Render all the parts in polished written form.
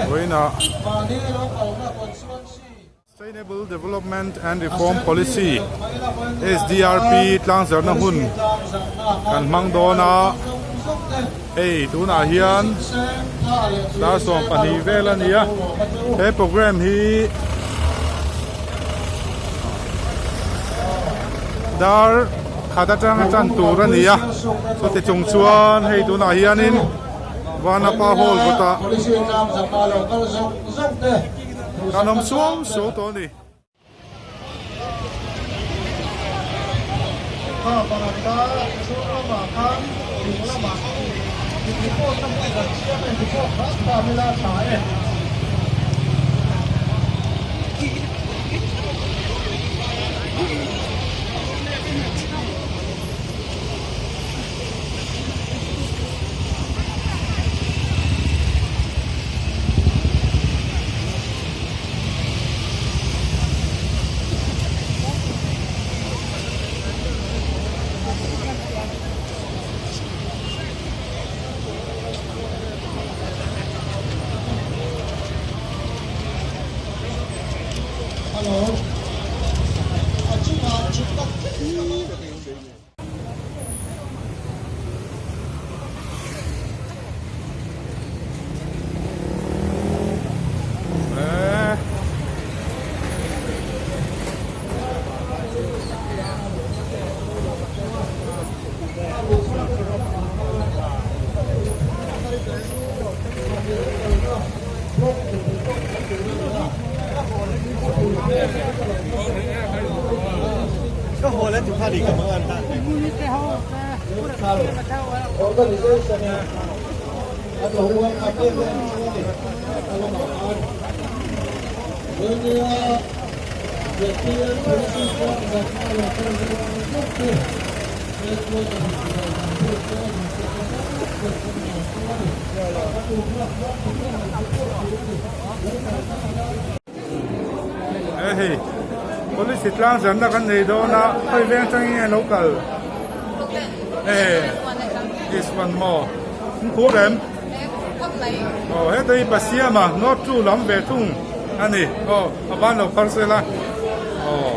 Vawiinah Sustainable Development and Reform Policy, SDRP, tlangzarhna hun kan hmang dawn a, hei tunah hian dar 12 vel a ni a, he programme hi dar khat atanga tan tur a ni a, chuti chung chuan hei tunah hianin Vanapa Hall kawtah kan awm suau suau tawh a ni. Hei police tlang zanna kan nei dawn a khawi veng atangin nge lo kal eh this one maw an khur em aw heta hi Pasiama north chu lam ve thung a ni aw a ban lo phar sela aw.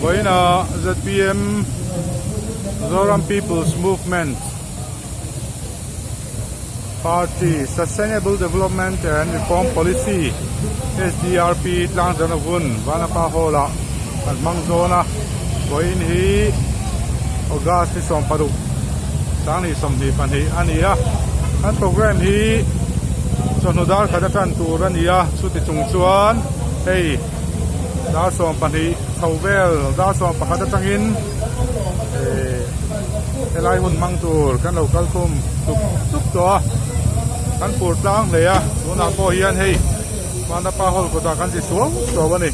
Vawiinah zpm Zoram People's Movement Party Sustainable Development and Reform Policy, SDRP, tlangzarna hun Vanapa Hall ah an hmang zawn a, vawiin hi August ni 16 2022 a ni a, an programme hi chawhnu dar khat a tan tur a ni a, chuti chung chuan hei dar 12 chho vel dar 11 atangin eh helai hun hmang tur kan lo kal khum tup tup tawh a kan fur tlang hle a tunah pawh hian hei Vanapa hall kawtah kan ti suau suau a ni.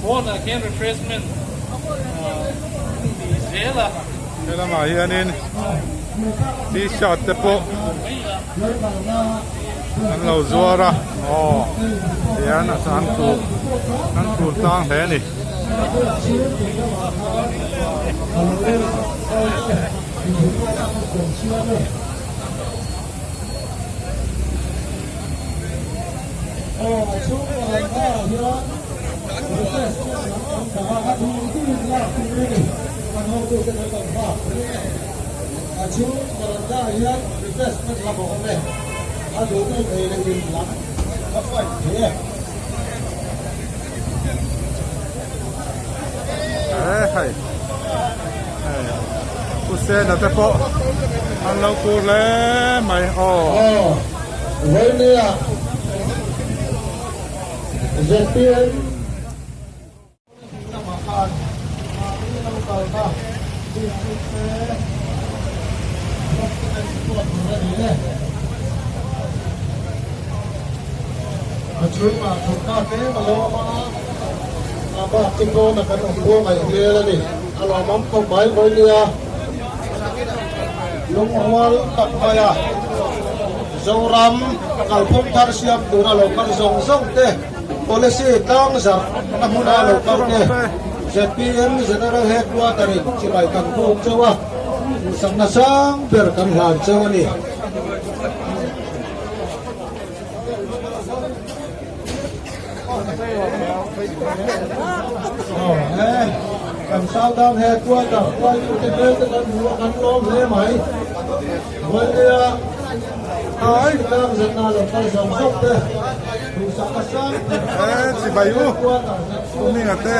Pawnah khian refreshment ti zel a. He lamah hianin t-shirt te pawh an lo zuar a aw tihian an tur an tur tlang hle a ni. Hei Pu Sena te pawh an lo kur hle mai aw. Vawinia zpm lamah khan mahni lo kalna district te block te kan chhuak tur a ni e. A chhungah thutna tlem a lo awm a, a bak chu pawna kan awm pawh ngaih hmel a ni. A lawmawm khawp mai vawinia lungrual tak maia Zoram kalphung thar siam tura lo kal zawng zawng te, Policy tlangzarh a hmuna lo kal te, zpm General Headquarter in chibai kan buk chauh a, duhsakna sang ber kan hlan chauh a ni. Kan Southern Headquarter hruaitute hmel te kan hmu a, kan lawm hle mai. Vawinia tlang zatna lo kal zawng zawng te duhsakna sang ber Headquarter te.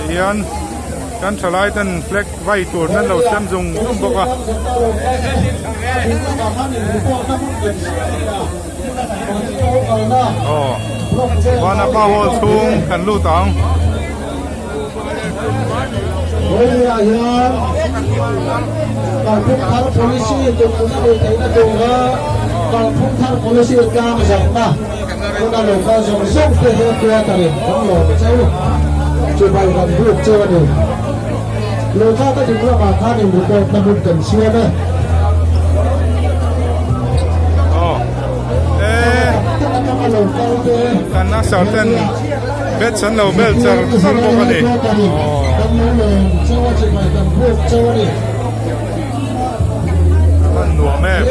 Tihian kan thalai ten flag vai tur nan lo sem zung zung bawk a. Aw Vanapa hall chhung kan lut ang. Vawiah hian Kalphung thar policy tumna neih theihna tura Kalphung thar policy tlang zawhna huna lo kal zawng zawng te hi theatre-in kan lawm cheu chibai kan buk cheu a ni. Lehkha ka ding lamah khan in report na hmun kan siam e. Aw e kan asar ten bets an lo bel char char bawk a ni. Aw a nuam em.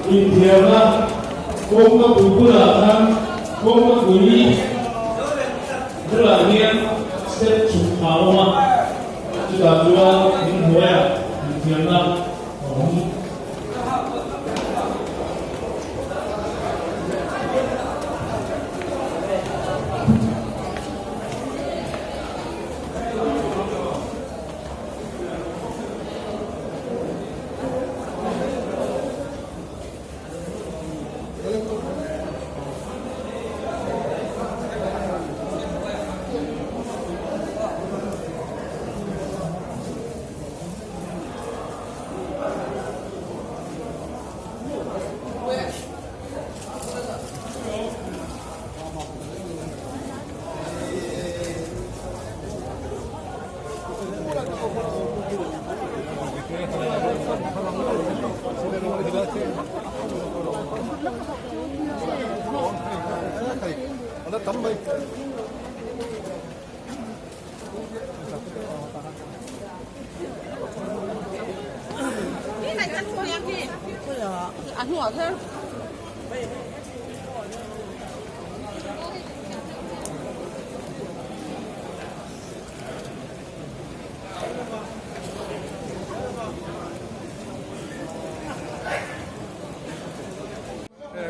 Inthiarna kawngka pui bulah khan kawngka pui bulah hian step chhuk a awm a, chutah chuan inhnuaiah inthiarna a awm. Ala tam mai.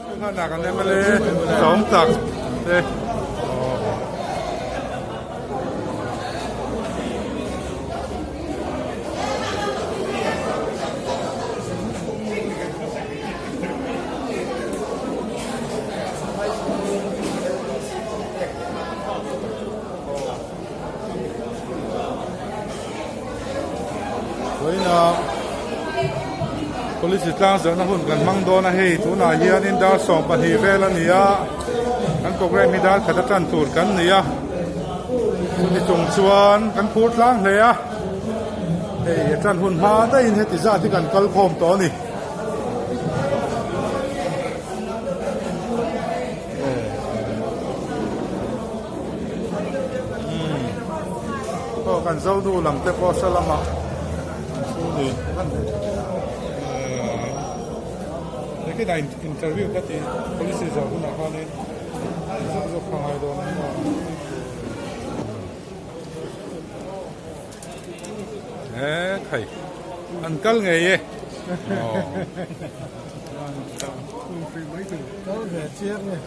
Pu Hmanah kan mla tlawm tak te Vawiinah police tlang zawhna hun kan hmang dawn a hei tunah hianin dar 12 vel a ni a kan program hi dar khat a tan tur kan nei a chuti chung chuan kan phur tlang hle a hei a tan hun hma daihin heti zat hi kan kal khawm tawh a ni. Aw kan zo nu lam te pawh sa lamah an thu ni hekinah interview ka tih police zawh hunah khanin zawk zawk kha ngai dawn a ni maw he khai an kal ngei e aw. Kal ve chiang e.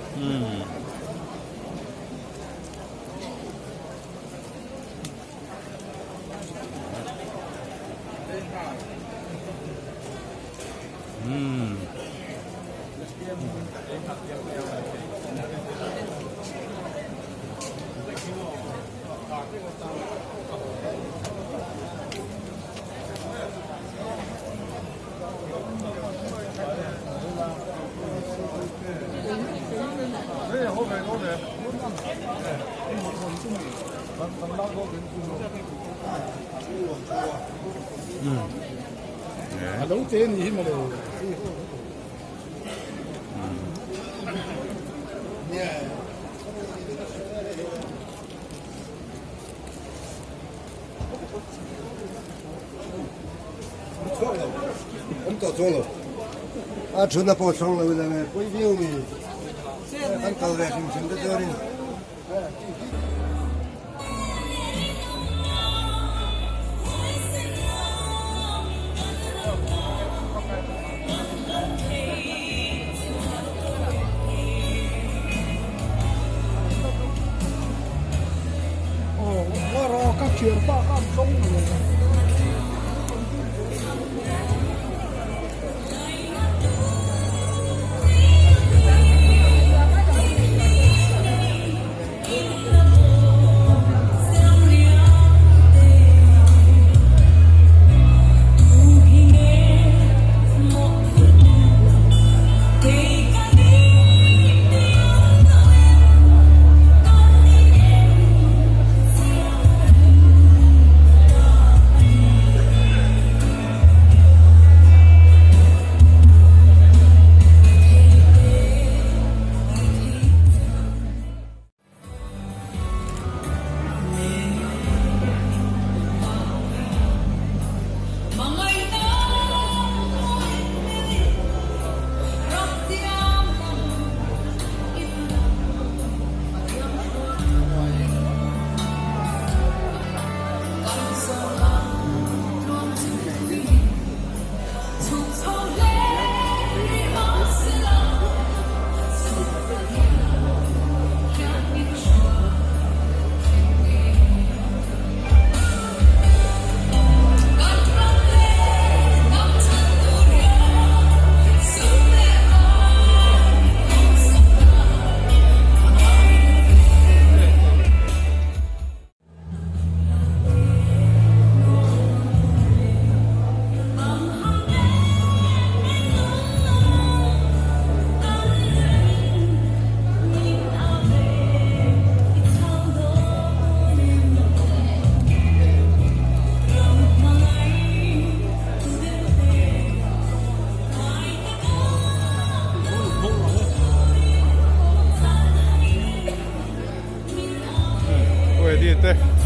Alo te ni hi mawle. A thutna pawh chhawng lo ila nge pawi viau mi kan kal ve hrim hrim te chuanin. te.